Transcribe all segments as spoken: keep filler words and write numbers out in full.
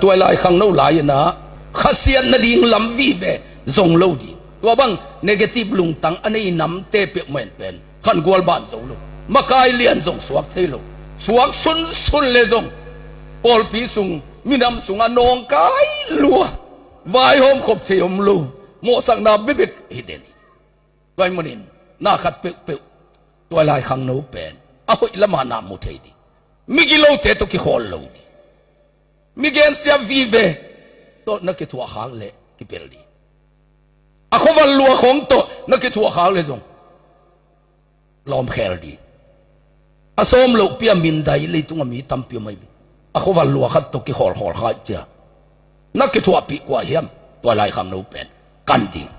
Tuailai khangno lai-in ah khasiat nading lam vive zong lo ding. Tua bang negative lungtang a nei namte peuhmah in pen khangual ban zo lo, makai lian zong suak thei lo, suak sunsun le zong pawlpi sung, minam sungah nawngkai lua, vaihawm khop thei om lo, mawhsakna bekbek hi den hi. Tua ahih manin na khat peuhpeuh tuailai khangno pen a hoih lamah na mu thei ding, migilote tawh kikhawl lo ding, mi gensiat vive tawh na kithuah khak leh kipel ding. A khuaval lua khawng tawh na kithuah khak leh zong lawmkhel ding. A sawm lohpi a mindai leitung a mi tampi om ahi ve. A khuaval lua khat tawh kikhawlkhawl kha ih cia, na kithuahpih kua hiam? Tuailai khangno pen kan ding.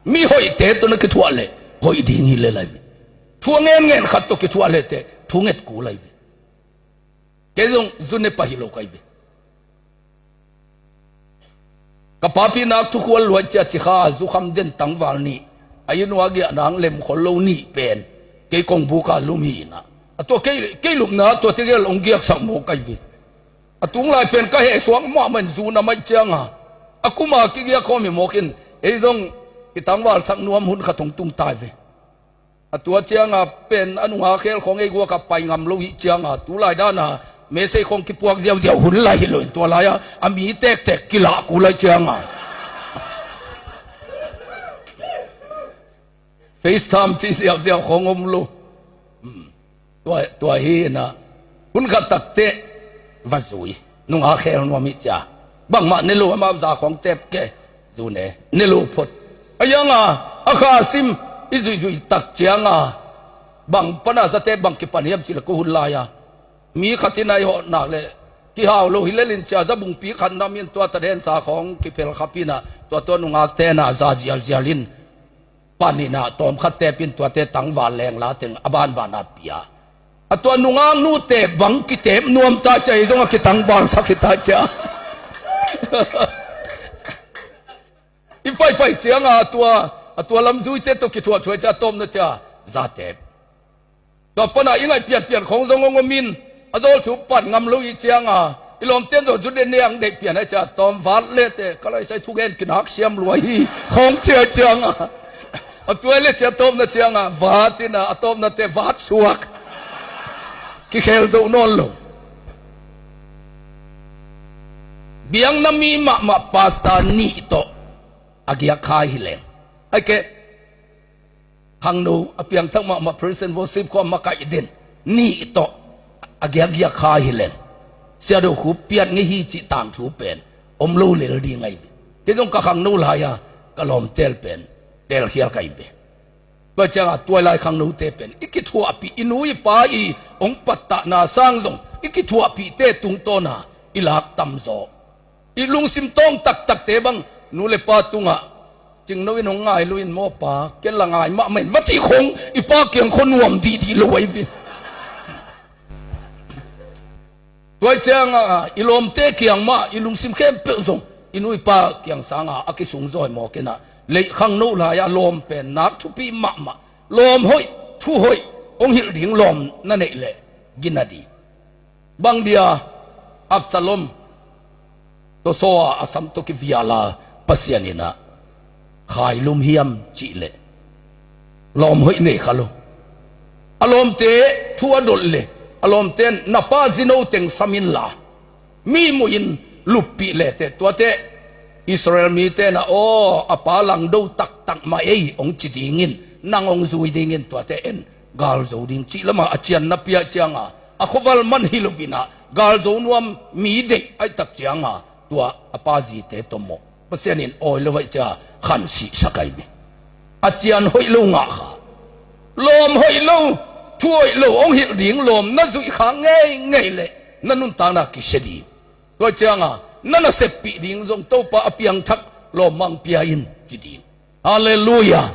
Mi hoihte tawh na kithuah leh hoih ding hi lel ahi ve. Thu a ngenngen khat tawh kithuah leh teh thu nget kul ahi ve. Kei zong zu ne pah hi lo ka hi ve. Ka papi nak thukhual luai cia cikha zukham den tangval nih, a inn uah giahna ang lemkhol lo nih pen kei kongbuka lum hi inah, a tua kei, kei lupna ah tuate gel hong giaksak mawk ka hi ve. A tung lai pen ka hehsuak mahmah in zu na maih cianga a kuma kigiak khawm hi mawk in, ei zong kitangvalsak nuam hun khat hong tung ta hi ve. A tua cianga pen a nungak khel khawng ei guakah pai ngam lo hih cianga tulai dana mesei khawng kipuak ziauziau hun lai hi loin tua lai-a a mi tektek kilah kul lai cianga FaceTime ci ziauziau khawng om lo. Tua, tua hi inah hun khat takteh va zui, nungak khel nuam hih cia. Bangmah ne lo, amau za khawng tep ke, zu ne, ne lo phot. A hianga a kha sim i zuihzuih tak cianga bang pana zate bang kipan hiam cih le ko hun lai-a mi khat in a i hawh nak le kihau lo hi lelin cia zabungpi khat nam in tua tadensa khawng kiphel khap inah tua tua nungak tenah za zialzial in pan inah tawmkhat tep in tuate tangval lengla teng a banbana pia. A tua nungak nute bang kitep nuam ta cia, ei zong a kitangvalsak hi ta cia. I paipai cianga a tua, a tua lamzuite tawh kithuahthuai cia tawmna cia zatep. Tua pana i ngaih pianpian khawng zong hong om in a zawl thu pan ngam lo ih cianga i lawmten zong zu den ne ang deih pian a cia tawm vat lete ka laisai thugen kinak siam luai hi khawng cia cianga a tuai le cia tawmna cianga vat inah a tawmnate vat suak kikhel zo nawn lo. Biakna mi mahmah pasta nih tawh a giak kha hi leng. Ai ke, khangno a piangthak mahmah Praise and Worship khua makaih den nih tawh a giakgiak kha hi leng. Siado khu piat ngei hi cih tangthu pen om lo lel ding ahi ve. Kei zong ka khangno lai-a ka lawmtel pen telkhial ka hi ve. Tua cianga tuailai khangnote pen i kithuahpih, i nu i pa i hong pattahna sang zong i kithuahpihte tungtawna i lak tamzaw. I lungsim tawng taktakte bang nu le pa tungah cingno in hong ngai lo in maw pa, ken la ngai mahmah in va cih khong i pa kiang khua nuam dihdih lo ahi ve. Tua cianga i lawmte kiang mah i lungsim khempeuh zong i nu i pa kiang sanga a kisungzawi mawk inah leih khangno lai-a lawm pen nak thupi mahmah. Lawm hoih, thu hoih hong hilh ding lawm na neih leh gina ding. Bang dia Absalom tawsaw a a sam tawh kiviala Pasian inah khailum hiam cih leh lawm hoih nei kha lo. A lawmte thu a dolh le a lawmte in na pa zino teng sam inla mi muhin luppih leteh tuate Israel mite na aw a pa langdo taktak mah ei hong ci dingin nang hong zui dingin tuate en gal zo ding cih lamah a cian na piah cianga a khuaval man hi loinah gal zo nuam mi deih aihtak cianga tua a pa zite tawh mawh Pasian in awi lo aih cia khansihsak ahi mi. A cian hoih lo ngah kha. Lawm hoih lo, thu hoih lo hong hilh ding lawm na zuih kha ngeingei leh na nuntakna kisia ding. Tua cianga na naseppih ding zong Topa a piangthak lawmmang pia in ci ding. Halleluiah.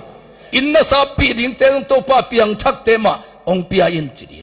Inn na sappih dingte zong Topa a piangthakte mah hong pia in ci ding.